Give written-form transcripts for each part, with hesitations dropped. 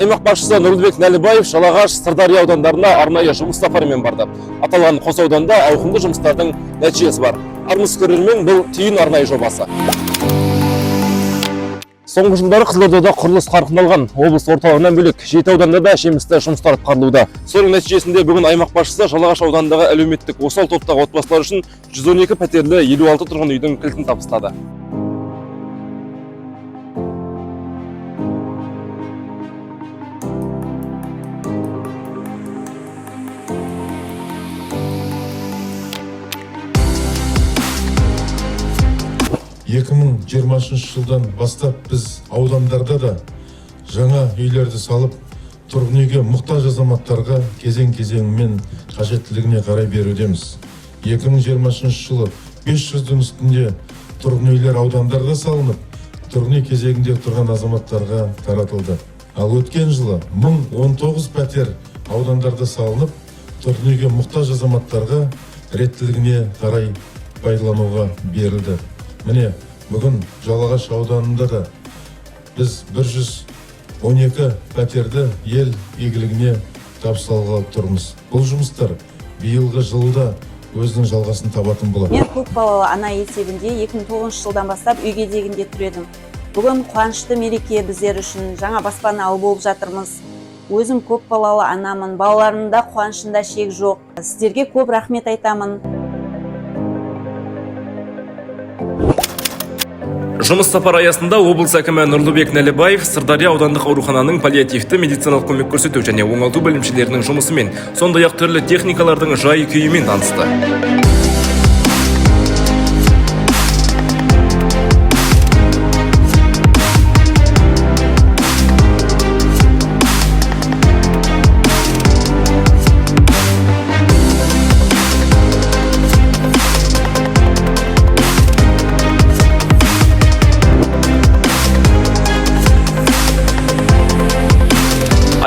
Аймақ басшысы Нұрлыбек Нәлібаев Жалағаш, Сырдария аудандарына арнайы жұмыс сапарымен барды. Аталған қос ауданда ауқымды жұмыстардың нәтижесі бар. Армысыз көрермен, бұл Түйін арнайы жобасы. Соңғы жылдары Қызылордада құрылыс қарқын алған. Облыс орталығынан бөлек жеті ауданда да жемісті жұмыстар атқарылуда. Соның нәтижесінде бүгін аймақ басшысы Жалағаш ауданындағы әлеуметтік осал топтағы отбасылар үшін 112 пәтерлі 56 тұрғын үйдің кілтін табыстады. 2023 жылдан бастап біз аудандарда да жаңа үйлерді салып, тұрғын үйге мұқтаж азаматтарға кезең-кезеңімен қажеттілігіне қарай берудеміз. 2023 жылы 500-дің үстінде тұрғын үйлер аудандарда салынып, тұрғын үй кезегінде тұрған азаматтарға таратылды. Ал өткен жылы 1019 пәтер аудандарда салынып, тұрғын үйге мұқтаж азаматтарға реттілігіне қарай пайдалануға берілді. Міне, бүгін Жалағаш ауданында да біз 112 пәтерді ел игілігіне табысталғалы тұрмыз. Бұл жұмыстар биылғы жылда өзінің жалғасын табатын болады. Мен көпбалалы ана есебінде 2009 жылдан бастап үй кезегінде тұр едім. Бүгін қуанышты мереке біздер үшін, жаңа баспаналы болып жатырмыз. Өзім көпбалалы анамын, балаларымның да қуанышында шек жоқ. Сіздерге көп рахмет айтамын. Жұмыс сапары аясында облыс әкімі Нұрлыбек Нәлібаев Сырдария аудандық аурухананың паллиативті медициналық көмек көрсету және оңалту бөлімшелерінің жұмысымен, сондай-ақ түрлі техникалардың жай күйімен танысты.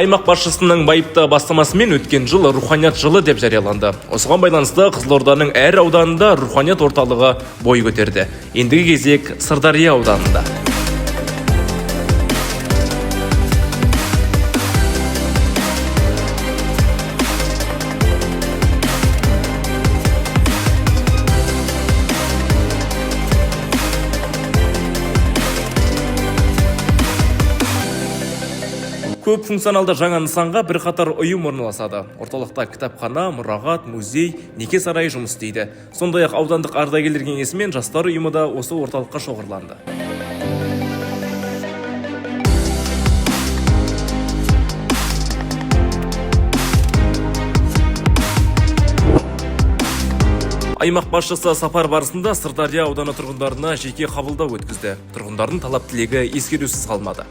Аймақ басшысының байыпты бастамасымен өткен жыл Руханият жылы деп жарияланды. Осыған байланысты Қызылорданың әр ауданында руханият орталығы бой көтерді. Ендігі кезек Сырдария ауданында. Көп функционалды жаңа нысанға бірқатар ұйым орналасады. Орталықта кітапхана, мұрағат, музей, неке сарайы жұмыс істейді. Сондай-ақ аудандық ардагерлер кеңесі мен жастар ұйымы да осы орталыққа шоғырланды. Аймақ басшысы сапар барысында Сырдария ауданы тұрғындарына жеке қабылдау өткізді. Тұрғындардың талап тілегі ескерусіз қалмады.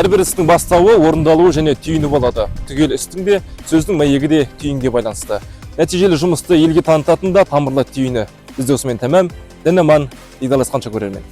Әрбір істің бастауы, орындалуы және түйіні болады. Түгел істің де, сөздің мәйегі де түйінге байланысты. Нәтижелі жұмысты елге танытатын да тамырлы түйіні. Бізде осымен тәмам. Дін аман, дидарласқанша, көрермен.